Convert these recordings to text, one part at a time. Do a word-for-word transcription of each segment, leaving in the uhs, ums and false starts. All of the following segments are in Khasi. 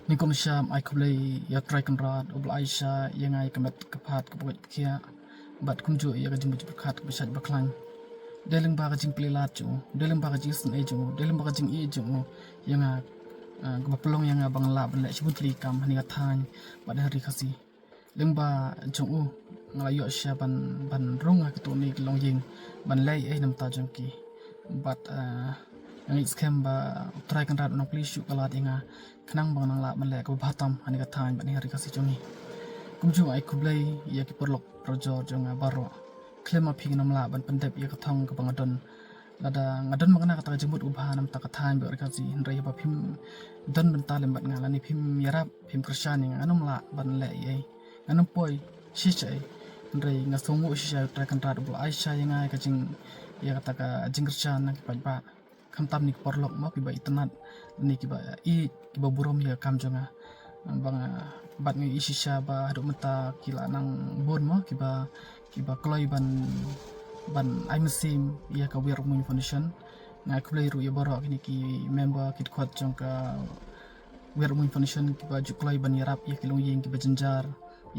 Nyngkong sha ai khublei ïa u Trai Kynrad uba la ai sha ïa nga ïa ka met ka phad kaba koit ba khiah bad kumjuh ïa ka jingmut jingpyrkhat kaba shait ba khlaiñ. Dei lyngba ka jingplie lad jong u, dei lyngba ka jingisynei jong u, dei lyngba ka jingïeit jong u ïa nga, ah, kaba pynlong ïa nga ba nga lah ban leh shibun tylli ki kam ha kane ka thaiñ bad ha ri Khasi. Lyngba jong u nga la ïoh shisha ban, ban rung ha kito ki longïing ban leh ei na ka bynta jong ki. Bad, ah, nga ngeit skhem ba u Trai Kynrad un nang plie shuh ka lad ïa nga khnang ba nga nang lah ban leh kaba bha tam ha kane ka thaiñ bad ha ri Khasi jong ngi. Kumjuh ai khublei ïa ki paralok parajor jong nga baroh. Khlem ma phi ngam lah ban pyndep ïa ka thong kaba nga don. Lada nga don ma nga na kata ka jingmut kaba bha na ka bynta ka thaiñ bad ri Khasi, hynrei haba phim don bynta lem bad nga lane phim ïarap, phim kyrshan ïa nga, ngam lah ban leh ei ei. Ngam poi shisha ei. Hynrei nga sngewnguh shisha ïa u Trai Kynrad uba la ai sha ïa nga ïa ka jing, ïa kata ka jingkyrshan na ki paidbah. Khamtam na ki paralok mo kiba itynnad, na kiba ïeit, kiba burom ïa ka kam jong nga. Ba nga, bad nga ïohi shisha ba haduh mynta ki la nang bun mo kiba, kiba kloi ban, ban ai mynsiem ïa ka Weirmuiñ Foundation. Nga ai khublei ruh ïa baroh kine ki member, ki dkhot jong ka Weirmuiñ Foundation kiba ju kloi ban ïarap ïa ki longïing kiba jynjar,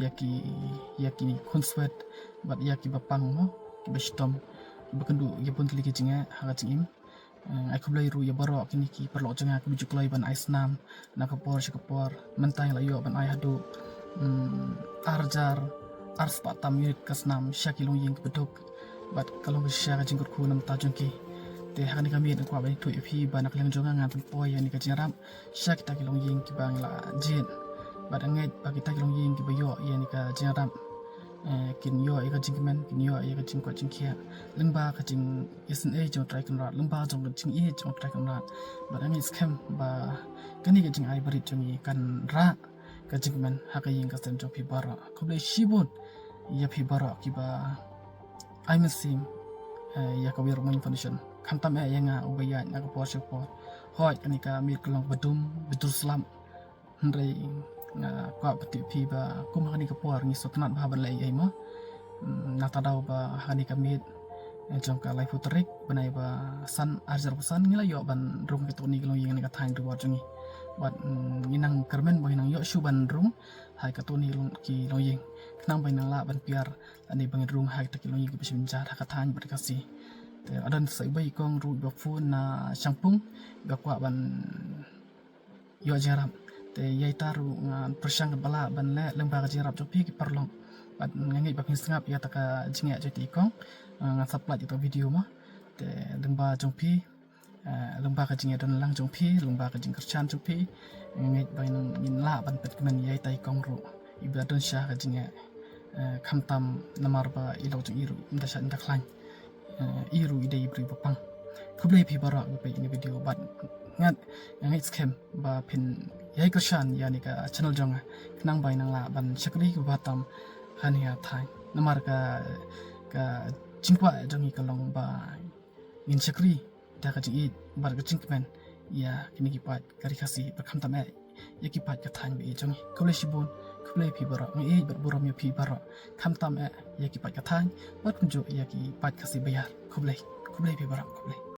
ïa ki, ïa ki khunswet bad ïa kiba pang mo, kiba shitom, kiba kynduh ïa bun tylli ki jingeh ha ka jingim. Eh, ai khublei ruh ïa baroh kine ki paralok jong nga kiba ju kloi ban ai snam na ka por sha ka por. Mynta ngi la ïoh ban ai haduh, mm, ar hajar ar spah tam unit ka snam sha ki longïing kiba duk. Bad ka long shisha ka jingkyrkhu na ka bynta jong ki. Te ha kane ka miet nga kwah ban ïathuh ïa phi ba na ka liang jong nga ngan pynpoi ïa kane ka jingïarap sha kita ki longïing kiba ngi la jied. Bad nga ngeit ba kita ki longïing kiba ïoh ïa kane ka jingïarap, eh, kin ïoh ïa ka jingkmen, kin ïoh ïa ka jingkoit jingkhiah lyngba ka jingisynei jong u Trai Kynrad, lyngba jong ka jingïeit jong u Trai Kynrad. Bad nga ngeit skhem ba kane ka jingai barit jong ngi kan rah ka jingkmen ha ka ïing ka sem jong phi baroh. Khublei shibun ïa phi baroh kiba ai mynsiem, eh, ïa ka Weirmuiñ Foundation. Khamtam eh ïa nga uba ïaid na ka por sha ka por. Hooid kane ka miet ka long ba dum, ba dur slap. Hynrei nga kwah ban tip phi ba kum ha kane ka por ngi sngewtynnad bha ban leh ei ei mo. Mm, nangta daw ba ha kane ka miet, eh, jong ka laiphew tarik bnai ba san ar hajar arphew san ngi la ïoh ban rung kito ki longïing ha kane ka thaiñ Ri War jong ngi. Bad, mm, ngi nang kyrmen ba ngi nang ïoh shuh ban rung ha kito ki long, ki longïing. Khnang ba ngi nang lah ban pyrshang lane ba ngin rung ha kita ki longïing kiba shim jar ha ka thaiñ bad ri Khasi. Te la don sa uwei i kong ruh ba phone na Shangpung ba kwah ban ïoh jingïarap. Te ïa ita ruh nga pyrshang ba lah ban leh lyngba ka jingïarap jong phi ki paralok. Bad nga ngeit ba phin sngap ïa kata ka jingeh jong ita i kong. Nga sa pynlait ïa kata ka video mo. Te lyngba jong phi, eh, lyngba ka jingïadon lang jong phi, lyngba ka jingkyrshan jong phi, nga ngeit ba ngin lah ban pynkmen ïa ita i kong ruh iba don sha ka jingeh, eh, khamtam namar ba i lok jong i ruh ynda shait ynda khlaiñ, eh, i ruh i dei i briew ba pang. Khublei phi baroh ba peit ïa kane ka video bad nga, nga ngeit skhem ba phin ïai kyrshan ïa kane ka channel jong nga khnang ba ngan lah ban shakri kaba tam ha kane ka thaiñ namar ka, ka jingkwah jong ngi ka long ba ngin shakri da ka jingïeit bad ka jingkmen ïa kine ki paid ka ri Khasi bad khamtam eh ïa ki paid ka thaiñ ba ïeit jong ngi. Khublei shibun, khublei phi baroh, nga ïeit bad burom ïa phi baroh khamtam eh ïa ki paid ka thaiñ bad kumjuh ïa ki paid Khasi baïar. Khublei, khublei phi baroh, khublei.